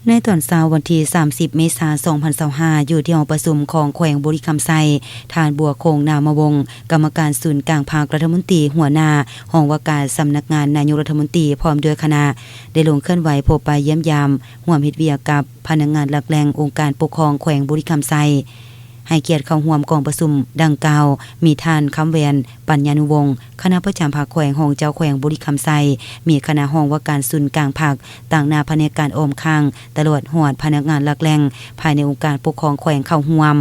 ໃນຕອນເຊົ້າວັນທີສາມສິບ ເມສາ ສອງພັນຊາວຫ້າ ຢູ່ທີ່ຫ້ອງປະຊຸມຂອງແຂວງບໍລິຄຳໄຊ, ທ່ານ ບົວຄົງ ນາມະວົງ ກຳມະການສູນກາງພັກ, ລັດຖະມົນຕີ, ຫົວໜ້າຫ້ອງວ່າການສຳນັກງານນາຍົກລັດຖະມົນຕີ ພ້ອມດ້ວຍຄະນະ ໄດ້ລົງເຄື່ອນໄຫວພົບປະຢ້ຽມຢາມ, ຮ່ວມເຮັດວຽກກັບພະນັກງານຫຼັກແຫຼ່ງອົງການປົກຄອງແຂວງບໍລິຄຳໄຊ. ໃຫ້ກຽດເຂົ້າຮ່ວມກອງປະຊຸມດັ່ງກ່າວ ມີທ່ານ ຄຳແຫວນ ປັນຍານຸວົງ ຄະນະປະຈຳພັກແຂວງ, ຮອງເຈົ້າແຂວງບໍລິຄຳໄຊ, ມີຄະນະຫ້ອງວ່າການສູນກາງພັກ, ຕາງໜ້າພະແນກການອ້ອມຂ້າງ, ຕະຫຼອດຮອດພະນັກງານຫຼັກແຫຼ່ງພາຍໃນອົງການປົກຄອງແຂວງເຂົ້າຮ່ວມ.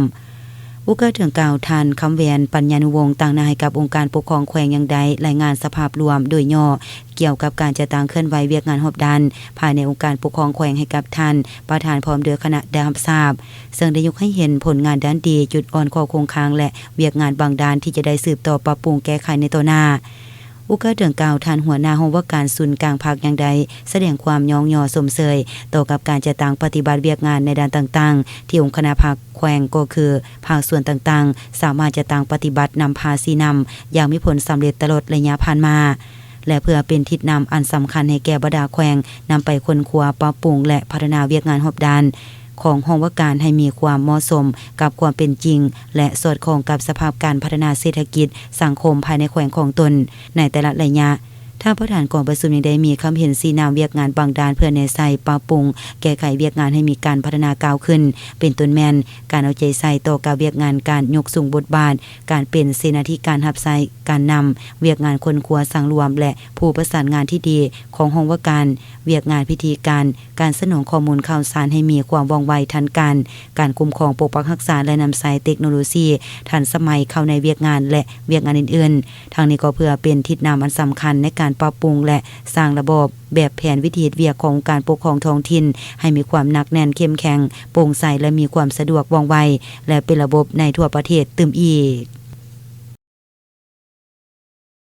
ໂອກາດດັ່ງກ່າວ, ທ່ານ ຄຳແຫວນ ປັນຍານຸວົງ ຕາງໜ້າໃຫ້ກັບອົງການປົກຄອງແຂວງ ຍັງໄດ້ລາຍງານສະພາບລວມໂດຍຫຍໍ້ ກ່ຽວກັບການຈັດຕັ້ງເຄື່ອນໄຫວວຽກງານຮອບດ້ານ ພາຍໃນອົງການປົກຄອງແຂວງໃຫ້ກັບທ່ານປະທານ ພ້ອມດ້ວຍຄະນະໄດ້ຮັບຊາບ, ເຊິ່ງໄດ້ຍົກໃຫ້ເຫັນຜົນງານດ້ານດີ, ຈຸດອ່ອນ, ຂໍ້ຄົງຄ້າງ ແລະ ວຽກງານບາງດ້ານທີ່ຈະໄດ້ສືບຕໍ່ປັບປຸງແກ້ໄຂໃນຕໍ່ໜ້າ. ໂອກາດດັ່ງກ່າວ, ທ່ານຫົວໜ້າຫ້ອງວ່າການສູນກາງພັກ ຍັງໄດ້ສະແດງຄວາມຍ້ອງຍໍຊົມເຊີຍຕໍ່ກັບການຈັດຕັ້ງປະຕິບັດວຽກງານໃນດ້ານຕ່າງໆ ທີ່ອົງຄະນະພັກແຂວງ ກໍຄືພາກສ່ວນຕ່າງໆ ສາມາດຈັດຕັ້ງປະຕິບັດນຳພາຊີ້ນຳຢ່າງມີຜົນສຳເລັດຕະຫຼອດໄລຍະຜ່ານມາ. ແລະ ເພື່ອເປັນທິດນຳອັນສຳຄັນໃຫ້ແກ່ບັນດາແຂວງ ນຳໄປຄົ້ນຄວ້າ, ປັບປຸງ ແລະ ພັດທະນາວຽກງານຮອບດ້ານຂອງຫ້ອງວ່າການໃຫ້ມີຄວາມເໝາະສົມກັບຄວາມເປັນຈິງ ແລະ ສອດຄ່ອງກັບສະພາບການພັດທະນາເສດຖະກິດ, ສັງຄົມພາຍໃນແຂວງຂອງຕົນໃນແຕ່ລະໄລຍະ. ທ່ານປະທານກອງປະຊຸມຍັງໄດ້ມີຄຳເຫັນຊີ້ນຳວຽກງານບາງດ້ານ ເພື່ອແນໃສ່, ປັບປຸງ, ແກ້ໄຂວຽກງານໃຫ້ມີການພັດທະນາກ້າວຂຶ້ນ, ເປັນຕົ້ນແມ່ນ ການເອົາໃຈໃສ່ຕໍ່ກັບວຽກງານການຍົກສູງບົດບາດ ການເປັນເສນາທິການຮັບໃຊ້ການນຳ, ວຽກງານຄົ້ນຄວ້າສັງລວມ ແລະ ຜູ້ປະສານງານທີ່ດີຂອງຫ້ອງວ່າການ, ວຽກງານພິທີການ, ການສະໜອງຂໍ້ມູນຂ່າວສານໃຫ້ມີຄວາມວ່ອງໄວທັນການ, ການຄຸ້ມຄອງປົກປັກຮັກສາ ແລະ ນຳໃຊ້ເຕັກໂນໂລຊີທັນສະໄໝເຂົ້າໃນວຽກງານ ແລະ ວຽກງານອື່ນໆ. ທັງນີ້ກໍເພື່ອເປັນທິດນຳອັນສຳຄັນໃນການປັບປຸງ ແລະ ສ້າງລະບອບແບບແຜນວິທີເຮັດວຽກຂອງອົງການປົກຄອງທ້ອງຖິ່ນ ໃຫ້ມີຄວາມໜັກແໜ້ນເຂັ້ມແຂງ, ໂປ່ງໃສ ແລະ ມີຄວາມສະດວກວ່ອງໄວ ແລະ ເປັນລະບົບໃນທົ່ວປະເທດຕື່ມອີກ.